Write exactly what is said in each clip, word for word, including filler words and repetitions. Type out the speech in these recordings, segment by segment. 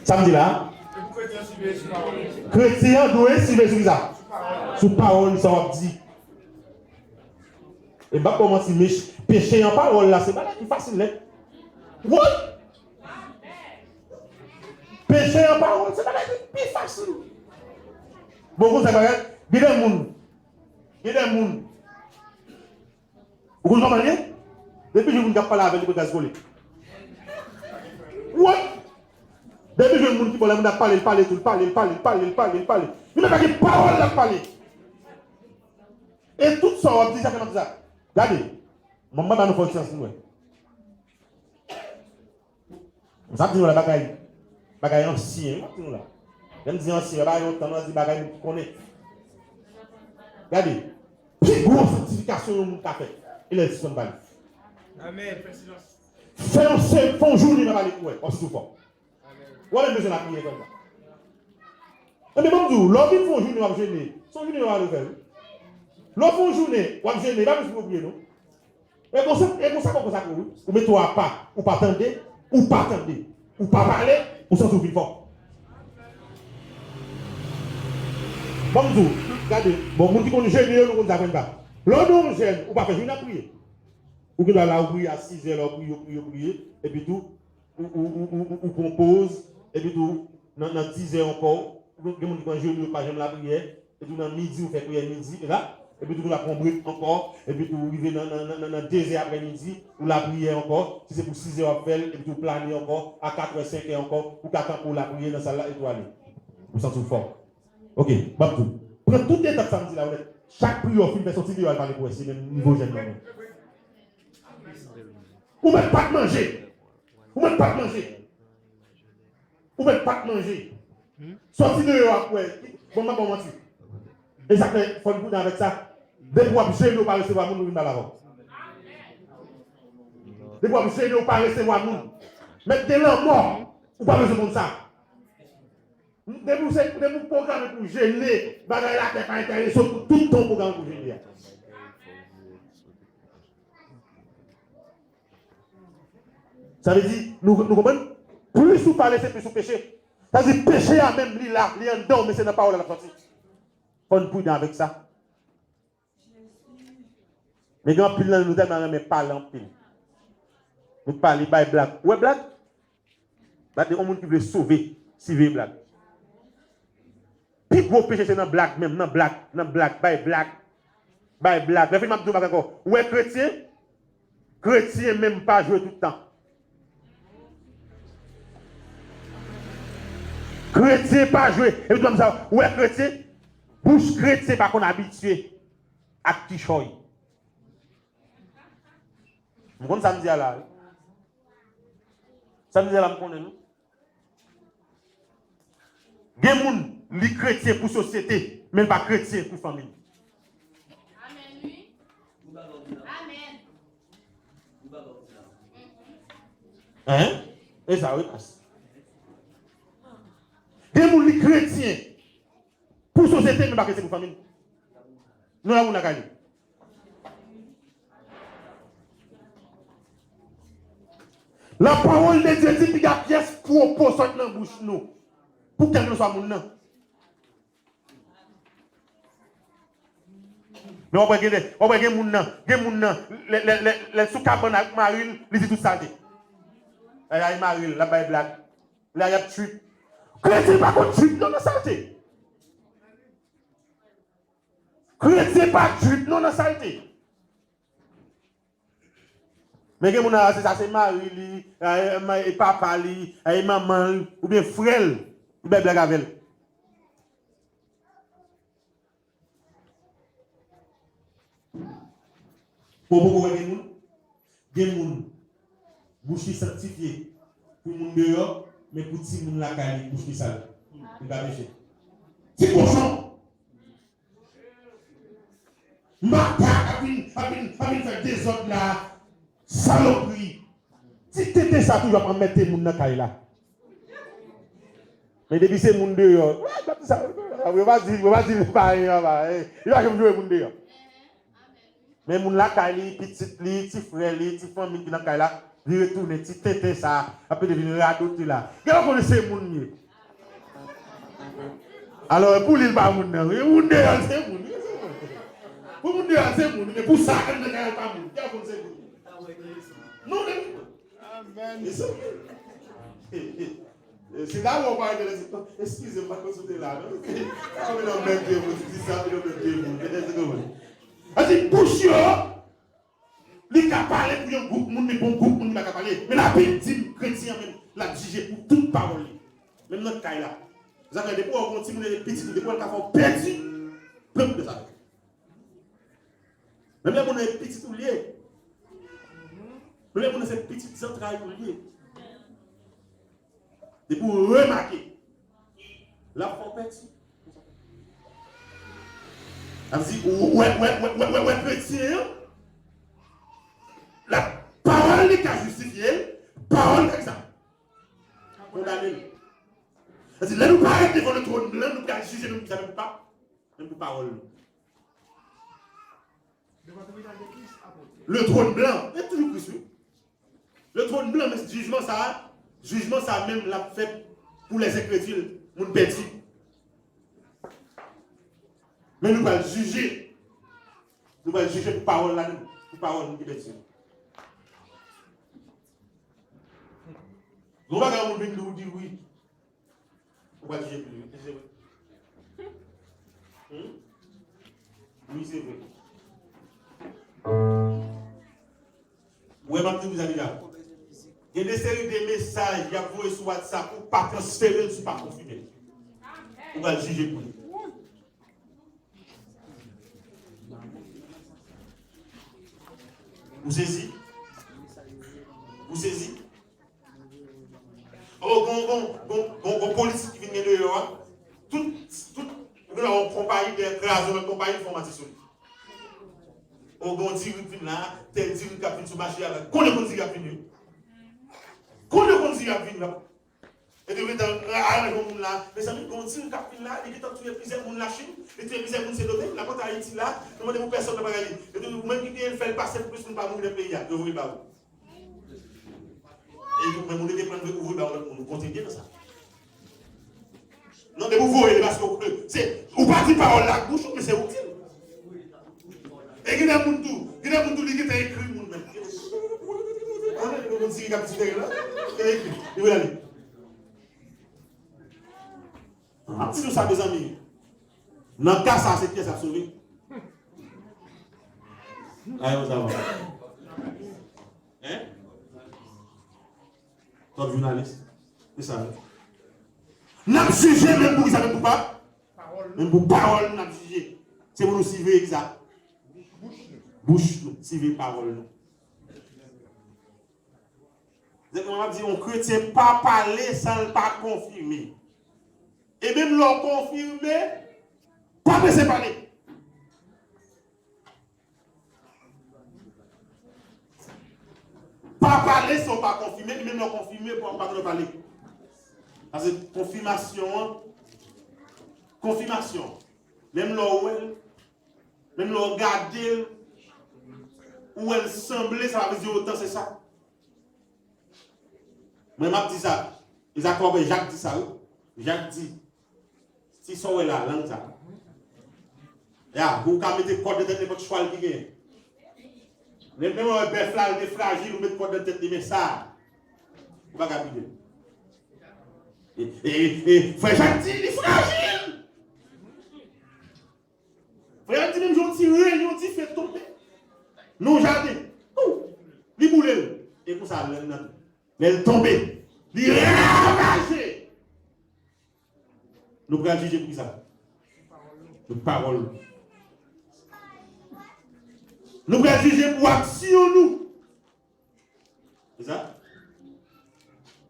Sa m di la a? Kretyen an dwe siveye sou kisa? Sou pawòl sa w ap di. E m p ap ba w manti, mech-, peche an pawòl la, se bagay ki fasil nèt. Wi! Peche an pawòl, se bagay ki pi fasil. Bon, konsa bagay, gen de moun, gen de moun, ou konn kòman l ye? Depi jwenn moun k ap pale avè l, li pran gaz kole. Wi! Depi jwenn moun ki bò la, moun ap pale, l pale tou, l pale, l pale, l pale, l pale, l pale, l pale. Li menm pa gen pawòl l ap pale. E tout sa w ap di, sa fè m ap di sa. Gade, mwen, mwen ba nou fòk syans nou wè. Sa di nou la bagay, bagay ansyen, wi, m ap di nou la. Lè m di ansyen, bagay lontan, nou di bagay nou konnen. Gade, pi gwo sanktifikasyon yon moun ka fè, e lè l sispann pale. Amèn. Fè yon se, fè yon jounen pa pale pou wè, w ap sou fò. W ap menm bezwen lapriyè kòm sa. Ebyen, ban m di w, lè w vin fè yon jounen w ap jene, se yon jounen w ap fè, wi. Lè w fè yon jounen w ap jene, e pa plis pou w priye, non. E konsa, e konsa, konsa, konsa, wi. Ou mete w apa, ou pa tande, ou pa tande, ou pa pale, ou santi w vin fò. Ban m di w, gade, bon, moun ki konn jene yo, nou konn sa, konn sa. Lè w nan yon jèn, ou pa fè jounen ap priye. Ou gen dwa la, ou priye a sizè, la, ou priye, ou priye, ou priye, epi tou, ou, ou, ou, ou, ou pran poz, epi tou, nan, nan dizè ankò, ou gen moun ki pran jene, yo pa janm lapriyè, epi tou nan midi, ou fè priyè midi, e la, epi tou, ou la pran brek ankò, epi tou, ou rive nan, nan, nan, nan, nan dezè aprèmidi, ou lapriyè ankò, si se pou sizè w ap fè l, epi tou, ou plane ankò, a katrè, senkè ankò, ou ka kanpe, ou lapriyè nan sal la, epi ou ale. Ou santi w fò. Ok, m ap di w. Pran tout etap sa m di la, ou mèt, chak priyè w fin fè, soti deyò al pale pou wè si menm nivo jèn nan menm. Ou mèt pa t manje. Ou mèt pa t manje. Ou mèt pa t manje. Soti deyò ap wè. Bon, m pa ba w manti. E sa k fè, fò n pridan avèk sa. Depi w ap jene, ou pa resevwa moun, ou vin pale avè w. Depi w ap jene, ou pa resevwa moun. Mèt gen lanmò, ou pa bezwen konn sa. Depi w se, depi w pwograme pou w jene, bagay latè pa enterese w pou tout tan w pwograme pou w jene a. Sa vle di, nou, nou konprann? Plis ou pale, se plis ou peche. Sa vle di, peche a menm, li la, li anndan w, men se nan pawòl la l ap sòti. Fò n pridan avèk sa. Men gen anpil nan nou tèlman renmen pale anpil. Nou pale, bay blag. Ou wè blag? Gade yon moun ki vle sove, siveye blag. Pi gwo peche se nan blag menm, nan blag, nan blag, bay blag. Bay blag. Lè fini m ap di yon bagay ankò. Ou wè kretyen? Kretyen menm pa jwe tout tan. Kretyen pa jwe. Epi tou sa, ou wè kretyen? Bouch kretyen pa konn abitye ak kichòy. M konn sa m di a la, wi. Sa m di a la, m konnen, wi. Gen moun, li kretyen pou sosyete, men l pa kretyen pou fanmi l. Amèn, wi. Amèn. Hein? E sa, wi, pas. Gen moun, li kretyen pou sosyete, men pa kretyen pou fanmi l. Non, la moun lakay li. La parole de Dieu di piga pyès pwopo sot nan bouch nou. Pou kèlkeswa moun nan. Men w ap wè gen de, w ap wè gen moun nan, gen moun nan, lè, lè, lè, lè l sou kabann ak mari l, li di tout salte. Lè l ak mari l, l ap bay blag. Lè l ap trip. Kretyen pa konn trip non nan salte. Kretyen pa trip non nan salte. Men gen moun nan, se sa, se mari li, e, e, e papa li, e manman l, oubyen frè l, li bay blag avè l. Ou poko wè gen moun? Gen moun, bouch li sanktifye pou moun deyò, men pou timoun lakay li, bouch li sal. Li pa peche. Ti kochon! Makak ap vin, ap vin, ap vin fè dezòd la. Salopri. Ti tete sa toujou ap anmède moun nan kay la. Men depi se moun deyò, yo pa di, yo pa di pa anyen anba, yo pa janm jwe moun deyò. Men moun lakay li, pitit li, ti frè li, ti fanmi ki nan kay la, Li retounen, ti tenten sa, ap vin radote la. Gen lè w konnen se moun li ye. Alò, pou li, li pa moun nan. Wi, moun deyò, l se moun. Pou moun deyò, l se moun. Men pou sa, anndan kay la, l pa moun. Gen lè w konnen se moun. Non, men. Amen. E se vre. E se la ou pa rete la, di, "Non, eskize m, pa konn sou te la, non." Sa vin nan menm de moun, di sa, vin nan menm de moun. Èske w konprann? Sa di, bouch yo, li ka pale pou yon gwoup moun, men pou yon gwoup moun, li pa ka pale. Men Labib di n, kretyen an menm, l ap jije pou tout pawòl li. Menm nan kay la. Zafè depi w wè yon timoun pitit, depi w wè l ka fè w pèdi, pran koudè sa. Menm lè moun nan e pitit ou l ye. Menm lè moun nan se pitit zantray ou l ye. Depi w remake, l ap fè w pèdi. Sa vle di, ou wè, wè, wè, wè, wè, wè kretyen an, la pawòl li ka jistifye l, pawòl li ka sa kondane l. Sa vle di, lè nou parèt devan le twòn blan, nou pral jije nou, sa menm pa, menm pou pawòl nou. Le twòn blan, e toujou Kris, wi. Le twòn blan, men jijman sa a, jijman sa a menm l ap fèt pou lèzenkredil, moun pèdi. Men nou pral jije. Nou pral jije pou pawòl la, menm, pou pawòl moun ki pèdi. Gon bagay moun vin di w, di wi. Ou pral jije pou li, wi. Se vre. Hmm? Wi, se vre. Ou wè, m ap di w sa deja. Gen de seri de mesaj y ap voye sou WhatsApp ou pa transfere l si w pa konfime l. Ou pral jije pou li. Ou sezi? Ou sezi? Oh, gon, gon, gon, gon, gon politik ki vin gen deyò a. Tout, tout, ou gen yon konpayi dèyè kraze yon lòt konpayi, fè yon manti sou li. Oh, gon diri k vin la, tèl diri k ap vin sou mache a. Konn yo konn diri ap vin yo. Konn yo konn diri ap vin la. Epi yo gentan aranje yon moun la. Mezanmi, gon diri k ap vin la, li gentan touye plizyè moun Lachin, li touye plizyè moun Sendomeng, l ap antre Ayiti la, nou mande pou pèsòn nan pa gade. Epi ou menm ki genyen l fè l pase pou plis moun pa mouri nan peyi a, yo voye l ba ou. E ou menm ou te pran vre, ou voye ba yon lòt moun, ou kontribye nan sa. Non, depi ou voye li, paske ou, se, ou pa di pawòl la ak bouch ou, men se ou ki di l. E gen de moun tou, gen de moun tou, li gentan ekri moun menm. Ou konnen, gen moun ki ap di la, li ekri, li voye ale. M ap di nou sa, mezanmi. Nan ka sa, se pyès ap sove. Ayo, sa va. Hein? Twòp jounalis. Se sa, wi. N ap jije menm pou kisa, menm pou pa? Menm pou pawòl nou n ap jije. Se pou nou siveye kisa? Bouch nou, siveye pawòl nou. Egzakteman, m ap di, yon kretyen pa pale san l pa konfime. E menm lè w konfime, pa prese pale. Pa pale san w pa konfime, e menm lè w konfime, pa, pa twò pale. Paske konfimasyon an, konfimasyon, menm lè w wè l, menm lè w gade l, ou wè l sanble, sa pa vle di otan se sa. Mwen, m ap di sa. E sa k fè w wè Jak di sa, wi. Jak di, si sa w wè la, lang sa. Ya, ou ka mete kòd nan tèt nenpòt chwal ki genyen. Men, men wè bèf la, li te frajil, ou met kòd nan tèt li, men sa, ou pa ka pile. E, e, e, frè Jak di, li frajil! Frè a di menm jan yon ti ren, yon dife tonbe nan yon jaden. Pou! Li boule l. E konsa, lè l nan, lè l tonbe, li ravaje. Nou pral jije pou kisa? Pou pawòl nou. Nou pral jije pou aksyon nou. Se sa?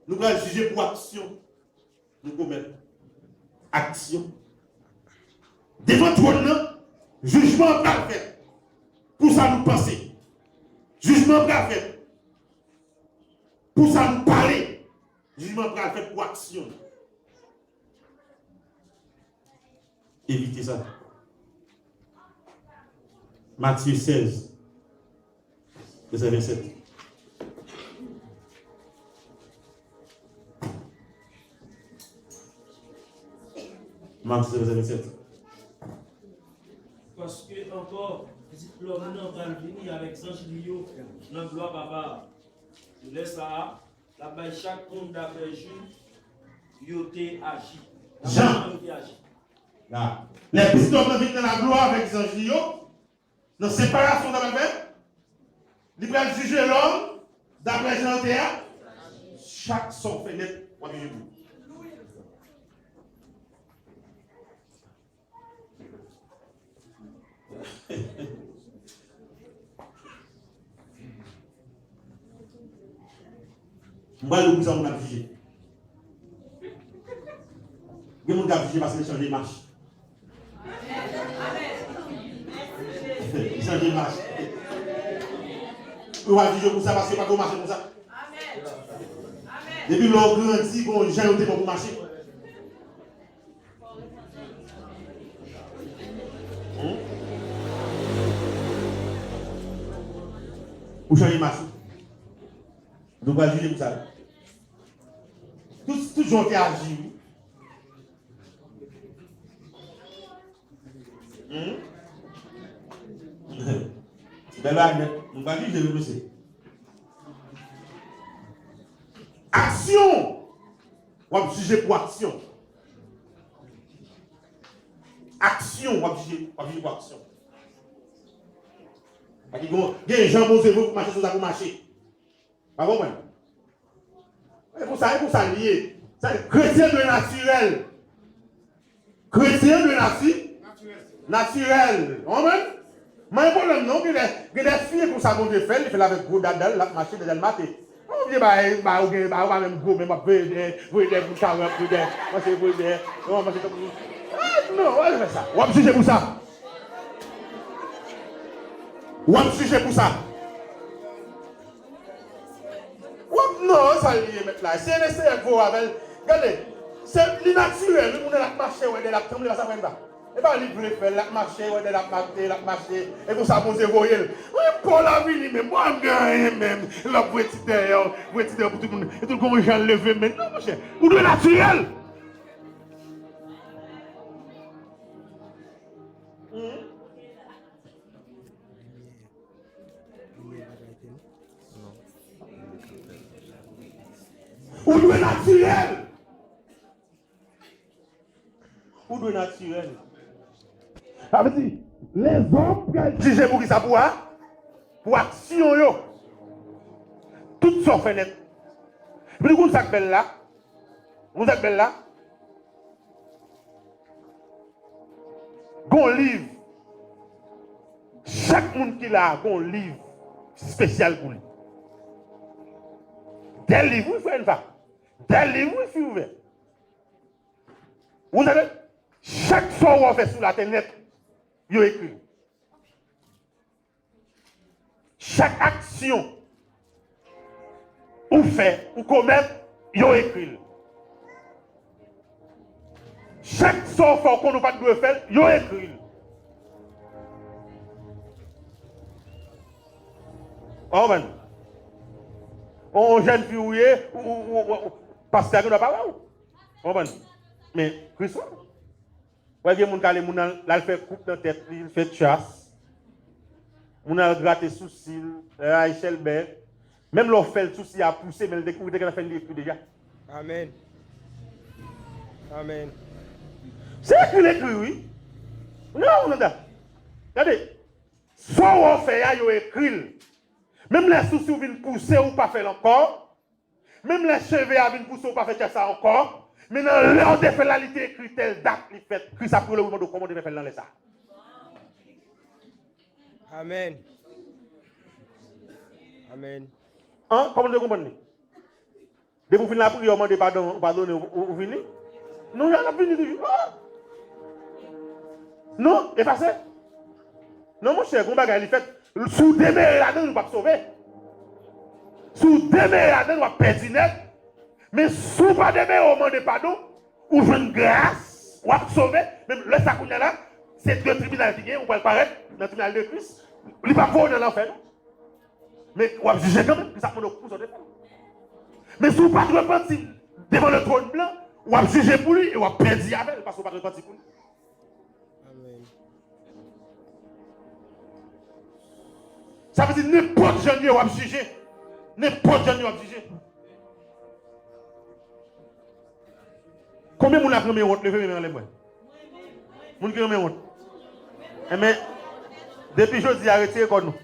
Nou pral jije pou aksyon nou komèt. Aksyon. Devan twòn nan, jijman an pral fèt pou sa nou panse. Jijman an pral fèt pou sa nou pale. Jijman an pral fèt pou aksyon nou. Evite sa. Matye sèz, vèsè vennsèt. Mak sèt vèsè vennsèt. Paske ankò, Pitit lòm nan pral vini avèk zanj li yo nan glwa Papa a. Lè sa a, l ap bay chak moun daprè jan yo te aji. Daprè jan yo te aji. La. Lè Pitit lòm nan vin nan laglwa avèk zanj li yo, nan separasyon sa pral fè, li pral jije lòm daprè jan yo te a. Chak sa w fè nèt, w ap jije pou ou. M pral di w poukisa moun ap jije. Gen moun k ap jije paske l chanje mach. Li chanje mach. Yo va jije w pou sa paske yo pa t wè w mache konsa. Depi lè w grandi, gen yon jan yo te ba w pou w mache. Hmm? Ou chanje mach ou. Nou pral jije pou sa. Tout, tout jan w te aji, wi. Hmm? Bèl bagay nèt. Nou pral jije, wi, mesye. Aksyon! W ap jije pou aksyon. Aksyon, w ap jije, w ap jije pou aksyon. Paske gen, gen jan Bondye vle pou mache sou sa pou mache. Pa konprann? E pou sa, e pou sa l ye. Sa, kretyen dwe natirèl. Kretyen dwe nati-, natirèl. Ou konprann? Mwen pwoblèm non, gen de, gen de fi e konsa Bondye fè l, li fè l avèk gwo dada l, l ap mache dada l mate. Yon vye bagay, ba ou gen, ba ou pa menm gwo, menm ap voye de, voye de pou karant, voye de, panse voye de, yon panse tankou. Ah, non, w ap fè sa. W ap jije pou sa. W ap jije pou sa. W ap, non, sa l ye mèt la. Se le Seyè k voye w avè l. Gade, se li natirèl, wi, moun nan l ap mache, wè, dèyè l ap tranble, pa sa frè m pa. E pa li vle fè l, l ap mache, wè, dèyè l ap mache, l ap mache. E konsa Bondye voye l. Wi, pa w la vini menm, mwen m gen anyen menm. L ap voye ti dèyè, voye ti dèyè pou tout moun. E tout gon jan l leve men. Non, monchè, ou dwe natirèl. Hmm. Ou dwe natirèl. Ou dwe natirèl. Sa vle di, lèzòm pral jije pou kisa pou a? Pou aksyon yo. Tout sa w fè nèt. Epi nou konn sa k bèl la? Ou konn sa k bèl la? Gon liv. Chak moun ki la a gon liv espesyal pou li. De liv, wi, frè Enfa. De liv, wi, fi ouvè. Ou tande? Chak sa w fè sou latè nèt, yo ekri l. Chak aksyon ou fè, ou komèt, yo ekri l. Chak sa w fè, ou konn ou pa t dwe fè l, yo ekri l. Ou konprann? On jèn fi ou ye, ou, ou, ou, ou, pastè a gen dwa pa wè w. Ou konprann? Men, Kris wè w. Wè gen moun k ale, moun nan, l al fè koup nan tèt li, l fè chas. Moun nan al grate sousi l, rayi chèlbè. Menm lè w fè l, sousi a pouse, men l te kouri, te gentan fè l ekri deja. Amèn. Amèn. Se ekri l ekri, wi. Non, non, non. Gade, sa w fè a, yo ekri l. Menm lè sousi w vin pouse w, ou pa fè l ankò. Menm lè cheve a vin pouse, ou pa fè chas sa ankò. Men nan lè w te fè l la, li te ekri tèl dat li fèt. Kris ap rele w, li mande w kòman w te fè fè l nan lè sa. Amèn. Amèn. An, kòman w te konprann li? Depi w fin lapriyè, w mande padon, ou padone, ou, ou, ou vini? Non, y ap vini toujou. Ah! Non, efase. Non, monchè, gon bagay li fèt. Si w demere ladan l, ou p ap sove. Si w demere ladan l, w ap pèdi nèt. Men si w pa demere, w mande padon, ou jwenn gras, w ap sove. Men lè sa kounye a la, se de tribinal ki genyen, ou pral parèt nan tribinal de Kris. Li p ap voye w nan lanfè, non. Men w ap jije kanmenm, Kris ap mande w pou sa w te fè. Men si w pa t repanti devan le tròn blan, W ap jije pou li e w ap pèdi avè l, paske w pa t repanti pou li. Amèn. Sa vle di, nenpòt jan l ye, w ap jije. Nenpòt jan l ye, w ap jije. Konbyen moun la k renmen wont, leve men anlè m wè? Moun ki renmen wont. Enben, depi jodi a, retire kò nou.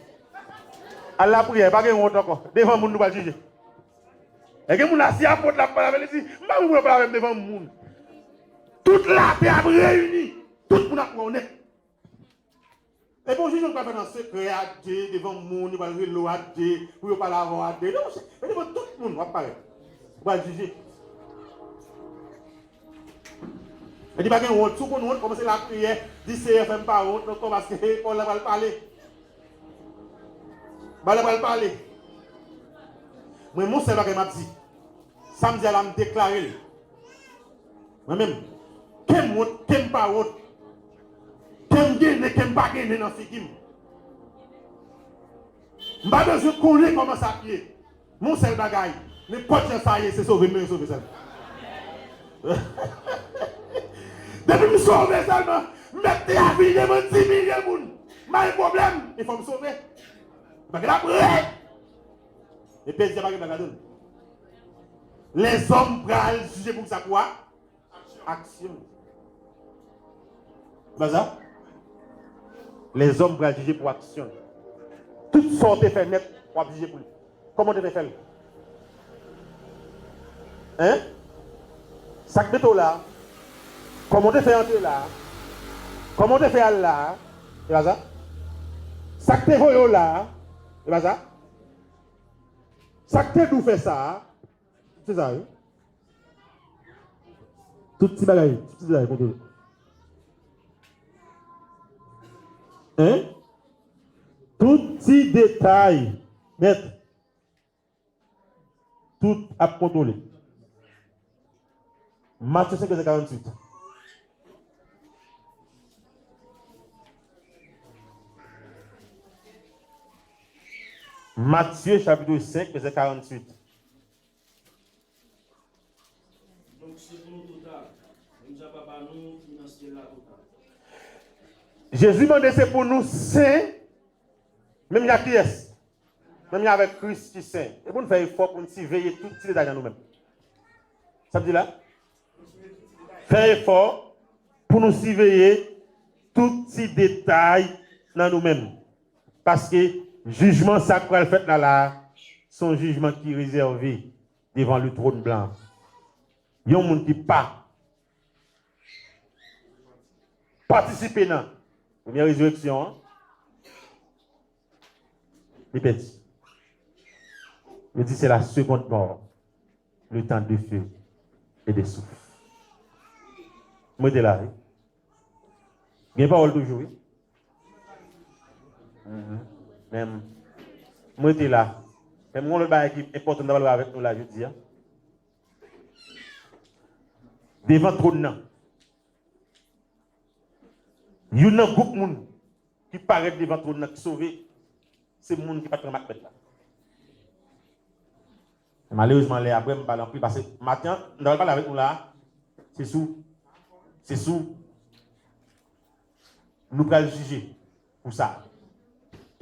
Al lapriyè, pa gen wont ankò. Devan moun nou pral jije. E gen moun la, si apot la ap pale avè l, li di, "M pa vle pou yo pale avè m devan moun." Tout latè ap reyini. Tout moun ap wè w nèt. Epi yon jijman ki pral fèt an sekrè a de, devan moun, yo pral rele w a de, pou yo pale avè w a de. Non, monchè, e devan tout moun w ap parèt. Ou pral jije. E di pa gen wont, si w konn wont, kòmanse lapriyè, di, "Seyè, fè m pa wont ankò, paske pawòl la pral pale." Pawòl la pral pale. Mwen, yon sèl bagay m ap di. Sa m di a la, m deklare l. Mwen menm, ke m wont, ke m pa wont, ke m gennen, ke m pa gennen nan figi m. M pa bezwen konnen kòman sa ap ye. Yon sèl bagay, nenpòt jan sa ye, se sove m bezwen sove sèlman. Depi m sove sèlman, m mèt te a vini devan di milye moun. M pa gen pwoblèm, men fò m sove. Bagay la prè. E pèdi a pa gen blag ladan l. Lèzòm pral jije pou sa, pou a-, aksyon. Se pa sa? Lèzòm pral jije pou aksyon. Tout sa w te fè nèt, w ap jije pou li. Kòman w te fè fè l? Hein? Sa k mete w la? Kòman w te fè antre la? Kòman w te fè al la? Se pa sa? Sa k te voye w la? Se pa sa? Sa k te di w fè sa? Se sa, wi. Tout ti bagay, tout ti detay kontwole. Hein? Tout ti detay nèt. Tout ap kontwole. Matye senk vèsè karanntuit. Matye chapit senk vèsè karanntuit. Donk, se pou nou total, menm jan Papa nou ki nan syèl la total. Jezi mande se pou nou sen, menm jan kiyès? Menm jan avèk Kris ki sen. E pou n fè efò pou n siveye tout ti detay nan nou menm. Sa m di la? Fè efò pou nou siveye tout ti detay nan nou menm. Paske jijman sa k pral fèt la la a, se yon jijman ki rezève devan le trône blanc. Yon moun ki pa patisipe nan premyè rezirèksyon an, li pèdi. Yo di se la seconde mort, le temps de feu et de soufre. Mwen te la, wi. Gen pawòl toujou, wi. Mhm. Men, mwen te la. Men, gen yon lòt bagay ki enpòtan m ta pral wè avèk nou la jodi a. Devan twòn nan. Youn nan gwoup moun ki parèt devan twòn nan ki sove, se moun ki pa t renmen ak bèt la. Malerezman, lè apre, m pale anpil, paske maten an, m ta pral pale avèk nou la, se sou, se sou, nou pral jije pou sa.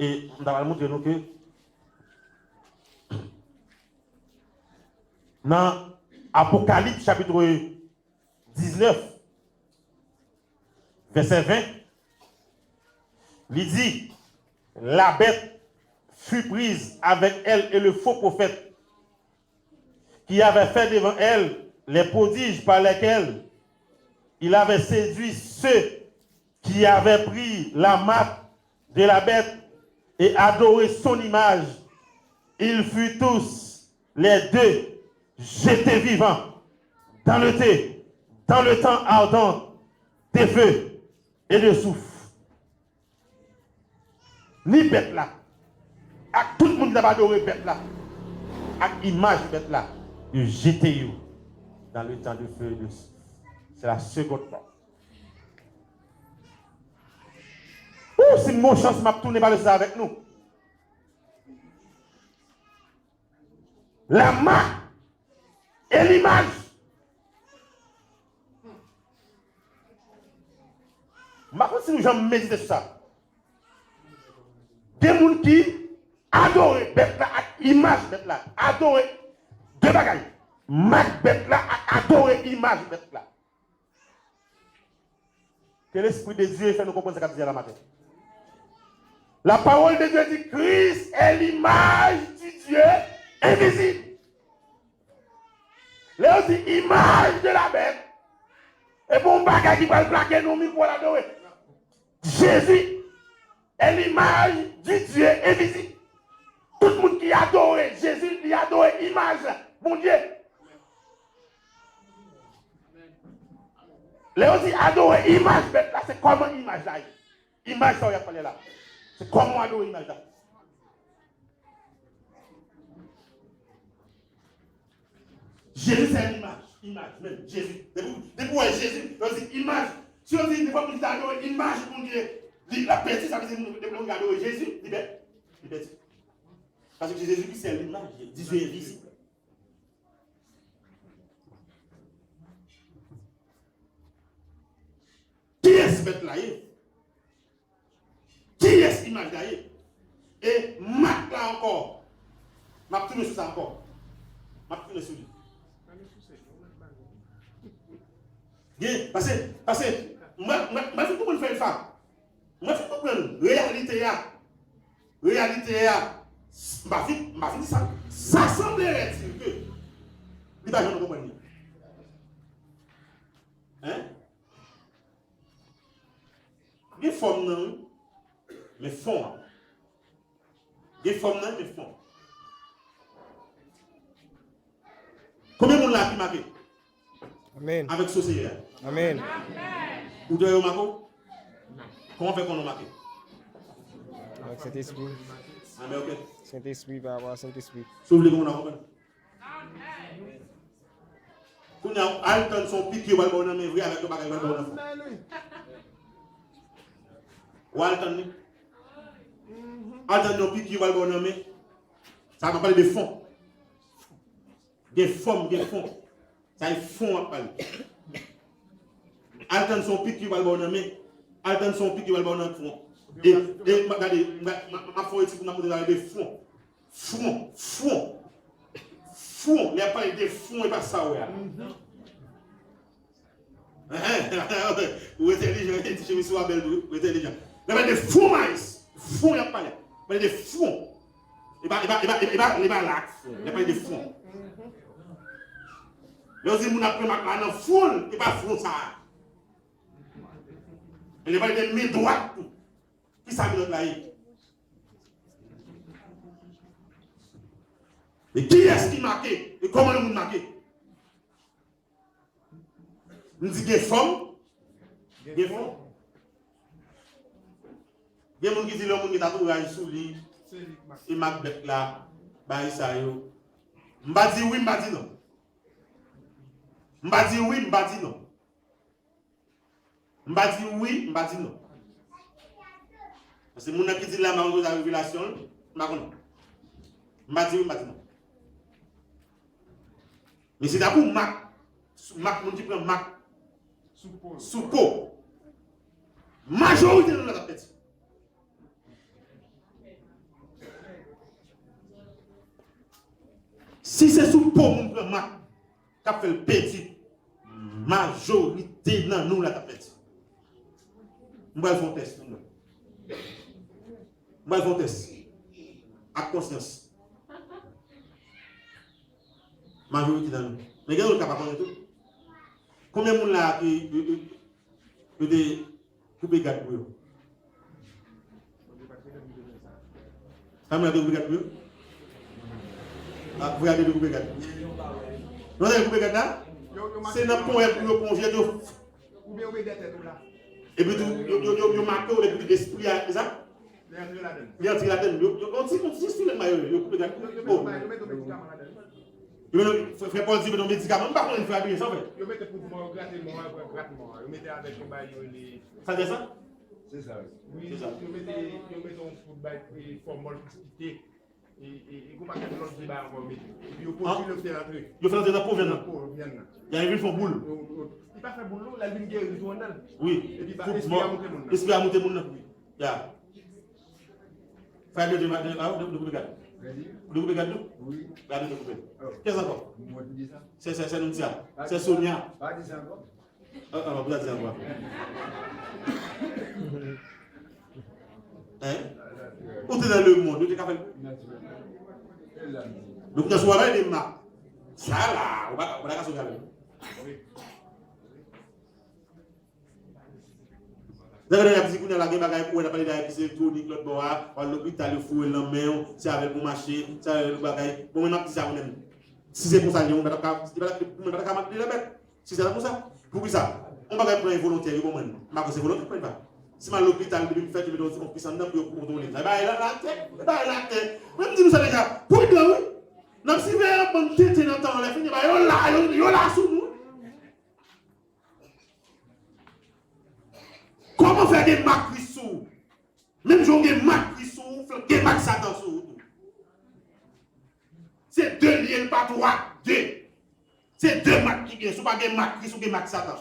E m ta pral montre nou ke nan Apokalips chapit diznèf, vèsè ven, li di, la bête fut prise avec elle et le faux prophète qui avait fait devant elle les prodiges par lesquels il avait séduit ceux qui avaient pris la marque de la bête et adoré son image. Ils furent tous les deux jetés vivants dans le thé, dans le temps ardent de feu et de soufre. Ni bèt la, ak tout moun ki t ap adore bèt la, ak imaj bèt la, yo jete yo dans le temps de feu et de soufre. C'est la seconde mort. Ou, si m gon chans, m ap tounen pale sa avèk nou. La marque et l'image. M pa konn si nou janm medite sou sa. Gen moun ki adore bèt la ak imaj bèt la. Adore de bagay. Mak bèt la ak adore imaj bèt la. Que l'Esprit de Dieu fè nou konprann sa k ap di a la maten. La parole de Dieu dit, Christ est l'image du Dieu invisible. Lè yo di imaj de la bèt, e pou yon bagay ki pral plake nan yon mi pou w al adore. Jezi est l'image du Dieu invisible. Tout moun ki adore Jezi, li adore imaj Bondye. Lè yo di adore imaj bèt la, se kòman imaj la ye. Imaj sa w ap pale la. Se kòman w adore imaj la. Jezi se imaj. Imaj menm. Jezi. Depi, depi w wè Jezi, yo di imaj. Si yo di, depi w di adore imaj Bondye, li, l ap pèdi, sa vle di depi w adore Jezi, li pèdi. Li pèdi. Paske Jezi ki se limaj de Dye envizib. Kiyès bèt la ye? Kiyès imaj la ye? E mak la ankò. M ap tounen sou sa ankò. M ap tounen sou li. Gen, paske, paske, mwen, mwen, mwen fin konprann fè l fa. Mwen fin konprann reyalite a. Reyalite a, m pa fin, m pa fin di sa. Sa semblerait-il que li pa janm konprann li. Hein? Gen fòm nan, wi. Men fon an. Gen fòm nan, men fon. Konbyen moun la ki make? Amèn. Avèk so Senyè a. Amèn. Ou te wè yo make w? Kòman fè konnen w make? Avèk Sentespri. Amèn, ok. Sentespri, pa rapò a Sentespri. Si w vle konprann, w a konprann. Kounye a, al tann se yon piki yo pral ba w nan men vre avèk yon bagay yo pral ba w nan fon. W al tann li. Al tann yon piki yo pral ba w nan men. Sa m ap pale de fon. Gen fòm, gen fon. Sa e fon w ap pale. Al tann se yon piki yo pral ba w nan men. Al tann se yon piki yo pral ba w nan fon. E, e, m ap gade, m ap, m ap, m ap fè yon etid pou m ap montre w de fon. Fwon, fwon. Fwon, lè y ap pale de fwon, e pa sa w wè a. Ou entèlijan, ti chemiz ou a bèl tou, ou entèlijan. Lè y ap pale de fwon mayis, fwon y ap pale. Y ap pale de fwon. E pa, e pa, e pa, e pa, e pa, e pa la ak fwon. Lè y ap pale de fwon. Lè yo di moun ap pran mak la nan fwon l, e pa fwon sa a. Lè y ap pale de men dwat tou. Kisa menm lòt la ye? E kiyès ki make? E kòman yon moun make? M di gen fòm, gen fon. Gen moun ki di lè yon moun gen tatouaj sou li, e mak bèt la, bagay sa yo. M pa di wi, m pa di non. M pa di wi, m pa di non. M pa di wi, m pa di non. Paske moun nan ki di la, m pa konn kote revelasyon l, m pa konnen. M pa di wi, m pa di non. Men si ta pou mak, sou mak, moun ki pran mak sou po, majorite nan nou la t ap pèdi. Si se sou po moun pran mak k ap fè l pèdi, majorite nan nou la t ap pèdi. M pral fè yon tès pou nou. M pral fè yon tès ak konsyans. Majorite nan nou. Men gen lòt ka pa konnen tou. Konbyen moun la ki, ki, ki, ki te koupe gad pou yo? Sa moun la te koupe gad pou yo? A, pou gade te koupe gad. Non, te koupe gad la? Se nan ponyèt pou yo pwonje yo. Oubyen yo mete tèt ou la. Epi tou, yo, yo, yo, yo make w, epi espri a, e sa? Li antre ladann. Li antre ladann. Yo, yo, yon ti, yon ti sou lèt mayo, yo koupe gad. Yo, yo mete, yo mete medikaman ladann. Yo mete, frè, frè Pòl di, mete yon medikaman, m pa konnen frè a byen sa, frè. Yo mete poud mò, yo grate mò, yo grate mò. Yo mete avèk yon bagay yo rele. Sa se sa? Se sa, wi. Wi, se sa. Yo mete, yo mete yon poud bay, e, fòmòl pou kite. E, e, e gon pakèt lòt deba ankò, mete. Epi yo pwodui l, yo fè l antre. Yo fè l antre nan po vyann nan. Nan po vyann nan. Y a vin fè boul. Yo, yo, li pa fè boul, non, lè l vin geri tou anndan l. Wi. Epi ba, espri a moute moun nan. Espri a moute moun nan. Ya. Fè de, de, de, de, de koupe gad. Ou de koupe gad, non? Wi. Gad de koupe. Kès ankò? Se, se, se nou di a. Se Sonia. Pa di sa ankò. Ah, ah, pou ta di ankò. Hein? Ou te nan lemonn, ou te ka fè l. Donk, nan sou a bay de mak. Sa la, ou pa, ou pa ka sou gade. Lè gade y ap di kounye a la gen bagay pou wè, n ap pale de ayiti elektwonik, lòt bò a, w al lopital, yo foure l nan men w, se avè l pou mache, se avè l pou bagay. Bon, mwen, m ap di sa mwen menm. Si se konsa l ye, mwen pa t ap ka, mwen pa t ap, mwen pa t ap ka mak de lè bèt. Si se ta konsa, poukisa? Yon bagay pran yon volontè, yo ban mwen. M pa kwè se volontè k pran pa. Si m al lopital, depi m fèt, yo mete yon, yon pis anndan pou yo kontwole m. Sa, e bagay la, la tè, e bagay la tè. Mwen, m di nou sa deja, pridan, wi. N ap siveye yon bann tenten nan tan an, lè fini, ba, yo la, yo, yo la sou nou. Kòman fè gen mak Kris sou ou? Menm jan w gen mak Kris sou ou, fè gen mak Satan sou ou tou. Se de l ye, l pa twa, de. Se de mak ki gen. Si w pa gen mak Kris, ou gen mak Satan.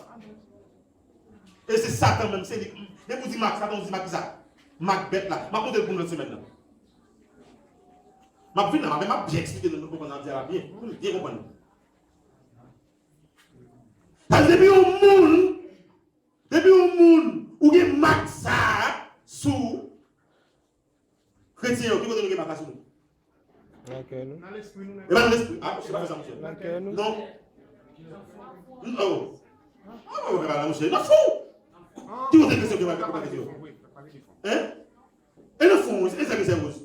E se Satan menm, se li. Depi w di mak Satan, ou di mak kisa? Mak bèt la. M ap montre l pou nou lòt semèn nan. M ap vin la, m ap, m ap byen eksplike nou, nou konprann sa m ap di a la byen, pou nou byen konprann. Sa vle di depi yon moun, depi yon moun, ou gen mak sa a sou ou, kretyen yo, ki kote nou gen mak la sou nou? Nan kè nou. E pa nan lespri. Ah, se pa fè sa, monchè. Nan kè nou. Non. Non. Ah, mwen pa la, monchè. Nan fon. Ki kote kretyen yo gen mak la, kretyen yo? Hein? E nan fon, e sa ki sèvoz.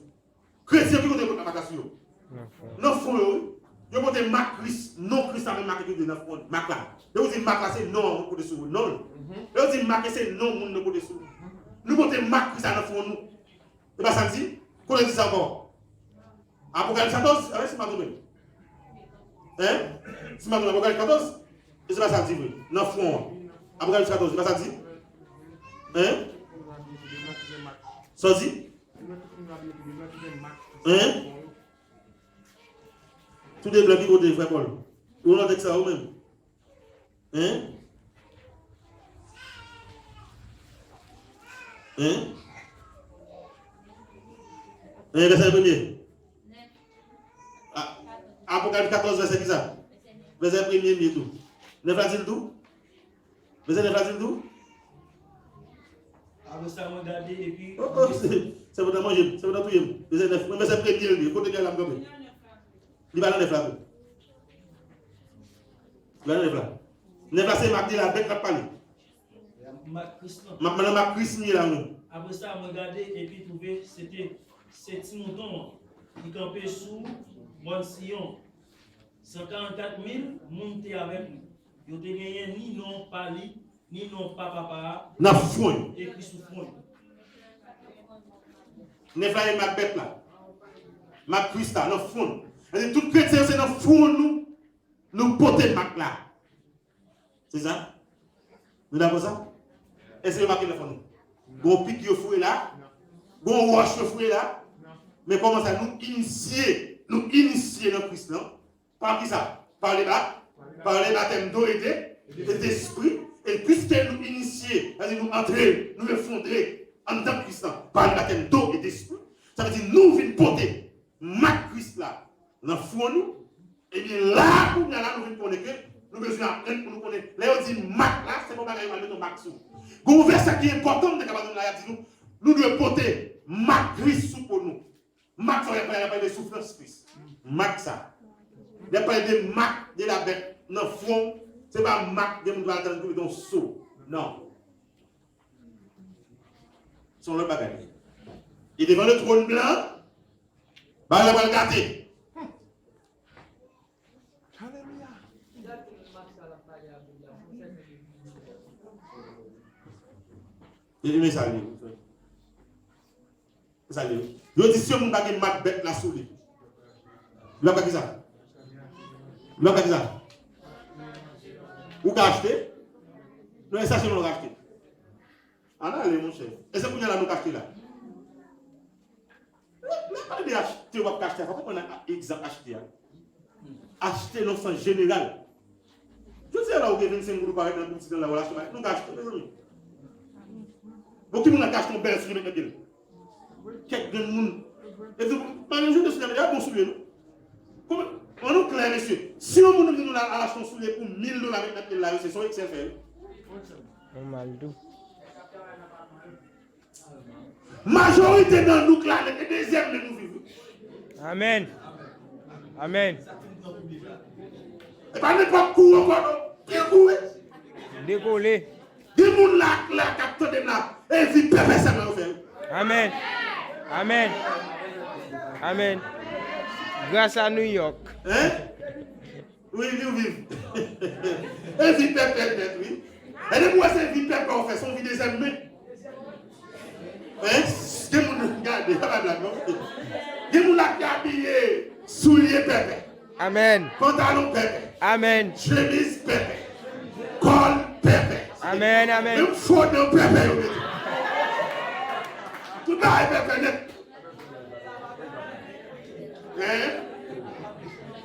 Kretyen, ki kote yo pote mak la sou yo? Nan fon. Nan fon yo, wi. Yo pote mak Kris, non Kris la menm make ki nan fon mak la. Lè yo di mak la, se non an pote sou non l. Lè yo di mak, se non moun nan pote sou nou. Nou pote mak Kris la nan fon nou. E pa sa l di? Kote l di sa ankò? Apokalips katòz, eh, si m pa twonpe m. Hein? Si m pa twonpe m, Apokalips katòz, e se pa sa l di vre. Nan fon an. Apokalips katòz, e pa sa l di? Hein? Sa l di? Hein? Tou de blan ki kote, frè Pòl? Ou nan tèks sa ou menm? Hein? Hein? Hein, vèsè premye? A-, Apokalips katòz, vèsè kisa? Vèsè premye m ye tou. Nèf la di l tou? Vèsè nèf la di l tou? Apre sa, mwen gade, epi... Oh, oh, se, se pandan manje m, se pandan touye m. Vèsè nèf, mwen vèsè premye l ye, kote l ye la m kanpe? Li pa nan nèf la tou. Li pa nan nèf la. Nèf la se mak de la bèt l ap pale. Mak Kris lan. M ap, nan mak Kris m ye la, wi. Apre sa, mwen gade, epi twouve, se te, se ti mouton an, ki kanpe sou mòn Siyon. San karannkat mil moun te avèk li. Yo te genyen ni non pa li, ni non pa papa a. Nan fwon yo. Ekri sou fwon yo. Nèf la e mak bèt la. Mak Kris la, nan fwon. Sa vle di tout kretyen yo se nan fwon nou, nou pote mak la. Se sa? Nou dakò sa? Èske yo make nan fwon nou? Gon pik yo foure la? Gon wòch yo foure la? Men kòman sa nou inisye, nou inisye nan Kris lan? Pa kisa? Pa le ba-, pa le batèm do e de, e despri. E piske nou inisye, sa vle di nou antre, nou efondre anndan Kris lan, pa le batèm do e despri. Sa vle di nou vin pote mak Kris la nan fwon nou. Ebyen, la, kounye a la, nou vin konnen ke nou bezwen aprann pou nou konnen. Lè yo di mak la, se pa yon bagay yo al mete yon mak sou. Gon vèsè ki enpòtan, m te ka ba nou la, y ap di nou, nou dwe pote mak Kris sou po nou. Mak sa, y ap pale, y ap pale de soufrans Kris. Mak sa. Y ap pale de mak de la bèt nan fwon. Se pa mak de moun ki pral tann pou li gen yon so. Non. Se yon lòt bagay. E devan le trône blanc, bagay la pral gate. Alelouya. E, e, men sa li. Sa li. Yo di si yon moun pa gen mak bèt la sou li, li pa ka kisa? Li pa ka kisa? Ou ka achte? Non, e sa se nou ka achte. Ann ale, monchè. E se kounye a la nou ka achte la. Lè w pale de achte, w ap ka achte a, fò w konprann egzanp achte a. Achte nan sans jeneral. Jodi a la, ou gen vennsenk goud, ou parèt nan boutik la, ou al achte bagay. Nou ka achte, mezanmi. Bon, ki moun la ka achte yon bèl soulye met nan pye l? Kèk grenn moun. E di, pa menm jan de soulye, a bon soulye, non? Kòman? An nou klè, mesye. Si yon moun di nou la al achte yon soulye pou mil dola met nan pye l la, yo, se son eksè l fè, wi. Yon mal tou. Majorite nan nou k la nèt, e dezyèm men nou viv, wi. Amèn. Amèn. E pa nenpòt kou ankò, non. Pye kou, wi. Dekole. Gen moun la, la k ap tande m la, e vi pèpè sèlman yo fè, wi. Amèn. Amèn. Amèn. Gras a New York. Hein? Wi, li viv. E vi pèpè nèt, wi. E depi w wè se vi pèpè w fè, se yon vi dezyèm men. Hein? Gen moun, gade, sa pa blag, non. Gen moun la ki abiye soulye pèpè. Amèn. Pantalon pèpè. Amèn. Chemiz pèpè. Kòl pèpè. Amèn, amèn. Menm fo dan pèpè yo mete. Tout bagay pèpè nèt. Hein?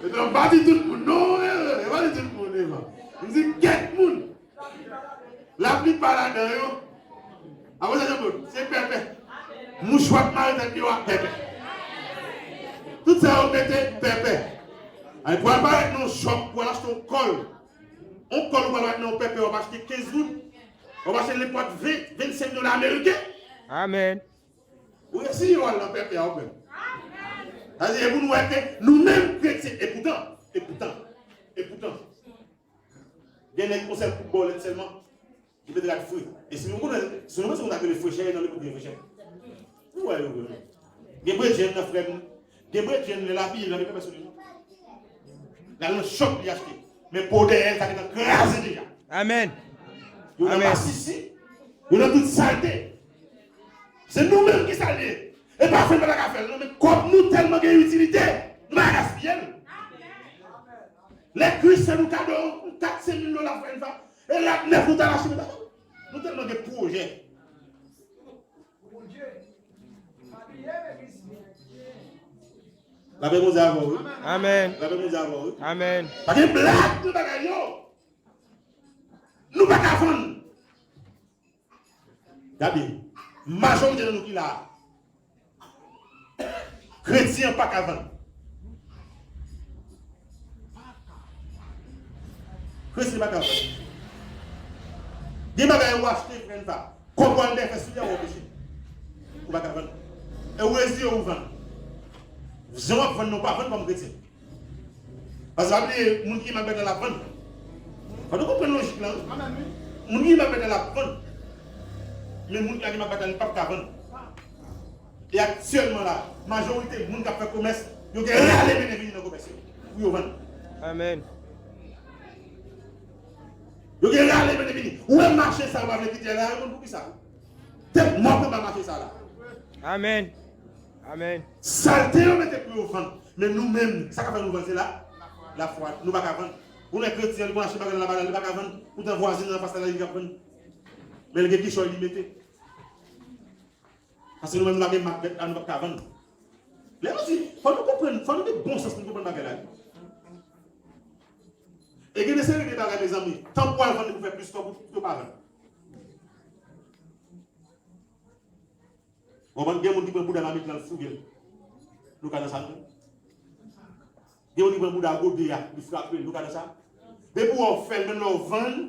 E non, pa di tout moun, non, eh, eh, pa di tout moun, Eva. M di kèk moun. Laplipa ladan yo. Avan sa, Jean Claude, se pèpè. Mouchwa k mare tèt yo a pèpè. Tout sa yo mete pèpè. Ay, pou al parèt nan yon shop, pou al achte yon kòl. Yon kòl ou pral parèt nan yon pèpè, w ap achte kenz goud. W ap achte nenpòt ven, vennsenk dola ameriken. Amèn. Ou resi yo al nan pèpè a ou menm. Sa se pou nou wè ke nou menm kretyen, e poutan, e poutan, e poutan, gen nèg yon sèl kout bòlèt sèlman, li mete rad fre. E si nou konnen, si nou wè se moun ap rele frechè, nan lepòk gen frechè. Nou wè yo vre. Gen bredjenn nan frè m, gen bredjenn lè l abiye, l ap mete pèpè sou li. L al nan shop li achte. Men po dèyè l, sa gentan kraze deja. Amèn. Yo nan masisi, yo nan tout salte. Se nou menm ki sa l ye. E pa fè n pa ta ka fè l, non, men kòb nou tèlman gen itilite, nou pa ka gaspiye l. Lè Kris fè nou kado yon kat senk mil dola, frè n fa, e l ap nèf nou ta l achte, nou tèlman gen pwojè. Lapè Bondye avè w, wi. Amèn. Lapè Bondye avè w, wi. Amèn. Pa gen blag nan bagay yo. Nou pa ka vann. Gade, majorite nan nou ki la a, kretyen an pa ka vann. Kretyen pa ka vann. Gen bagay ou achte, frè n pa. Kòb ou al dèyè fè soulye a, ou anpeche. Ou pa ka vann. E ou reziye ou vann. Jan w ap vann nan, ou pa vann kòm kretyen. Paske pa bliye, moun ki gen makbèt la, l ap vann. Fò nou konprann lojik la, wi. Moun ki gen makbèt la, l ap vann. Men moun ki pa gen makbèt la, li p ap ka vann. E aktyèlman la, majorite moun k ap fè komès, yo gen rale mennen vini nan komès yo. Pou yo vann. Amèn. Yo gen rale mennen vini. Ou wè mache sa, ou pa vle kite la, yo konn poukisa. Tèt mò anba mache sa la. Amèn. Amèn. Salte yo mete pou yo vann. Men nou menm, sa k ap fè nou vann, se la, lafwa. Nou pa ka vann. Ou wè kretyen an, li konn achte bagay nan labalal, li pa ka vann. Poutan vwazen an anfas la, li k ap vann. Men l gen kichòy li mete. Paske nou menm, nou pa gen makbèt la, nou p ap ka vann. Lè nou di, fò nou konprann, fò nou gen bon sans pou nou konprann bagay la. E gen de seri de bagay, mezanmi, tank w al vann li pou fè plis kòb, ou, ou pa vann. Ou konprann? Gen moun ki pran bouda mamit lan, l fouge l. Nou ka nan sa, nou? Gen moun ki pran bouda gode a, li frape l. Nou ka nan sa? Depi w fè l, menm lè w vann,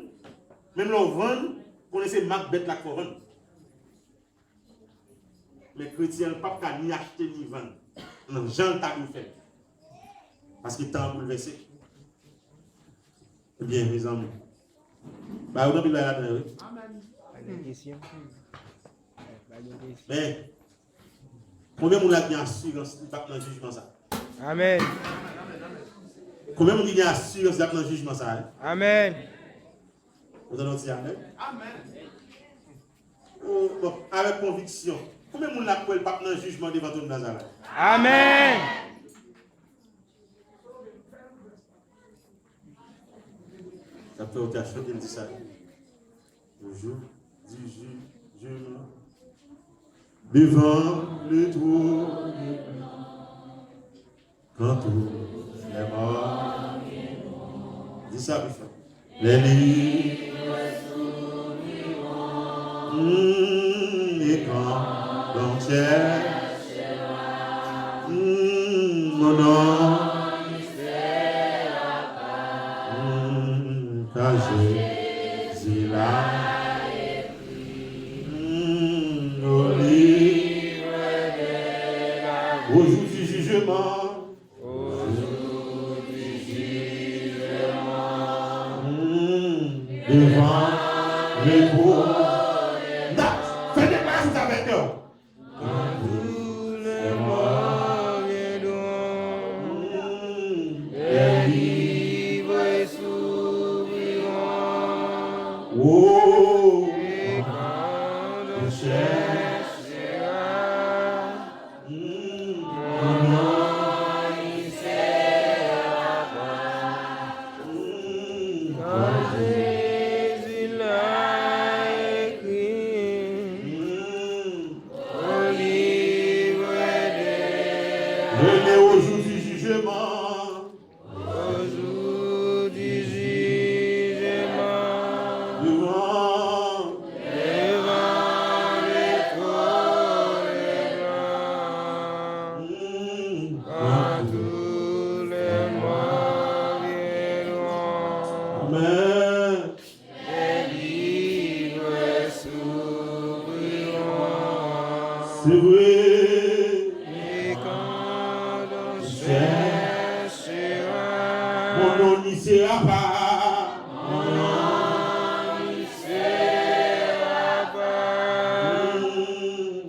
menm lè w vann, konnen se makbèt la k fè w vann. Men kretyen an p ap ka ni achte ni vann nan jan l ta dwe fè. Paske tan an boulvèse. Ebyen, mezanmi, ba yo anpil bagay ladan, wi. Amèn. Pa gen kesyon. Pa gen kesyon. Men, konbyen moun la gen asirans li p ap nan jijman sa? Amèn. Konbyen moun ki gen asirans li ap nan jijman sa, hein? Amèn. Ou tande yon ti amèn? Amèn. Oh, bon, avèk konviksyon. Konbyen moun la kwè l p ap nan jijman devan twòn gras la? Amèn. Sa fè w te chante l di sa. Bonjou, di jijman devan le twòn. Dans tous les morts. Di sa pi fò. Les livres s'ouvriront. Hmm, et quand donc cherchera, hmm, mon nom, hmm, car Jésus l'a écrit, hmm, au livre de la vie. Au jour du jugement. Au jour du jugement. Hmm, devant le trône. N ap fè deklarasyon sa avèk nou. Quand tous les morts viendront, hmm, les livres s'ouvriront. Oh, et quand on cherchera, hmm, mon nom n'y sera pas. Hmm, quand Jésus l'a écrit, hmm, au livre de la vie. Rele au jour du jugement. Au jour du jugement, devant, devant le trône blanc, hmm, quand tous les morts viendront. Amen. Les livres s'ouvriront. C'est vrai. Et quand on cherchera, mon nom n'y sera pas. Mon nom n'y sera pas. Hmm.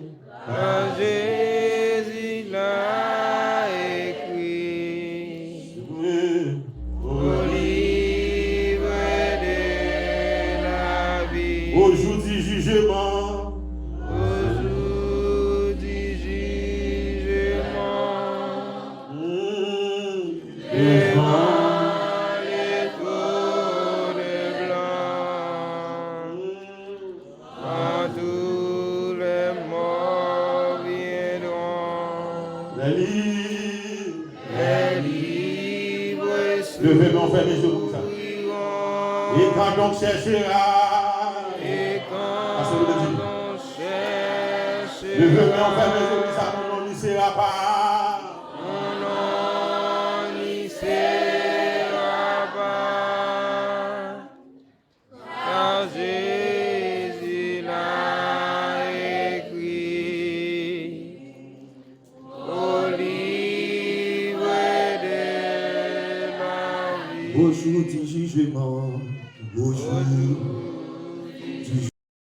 Car Jésus l'a écrit, oui, au livre de la vie. Au jour du jugement. Au jour du jugement. Hmm. Devant le trône blanc. Hmm. Quand tous les morts viendront, les livres, les livres s'ouvriront. Leve men w, fèmen je w pou sa. Et quand on cherchera, et quand on cherchera, leve men w, fèmen je w pou sa, mon nom n'y sera pas. Mon nom n'y sera pas. Car Jésus l'a écrit au livre de la vie. Au jour du jugement, au jour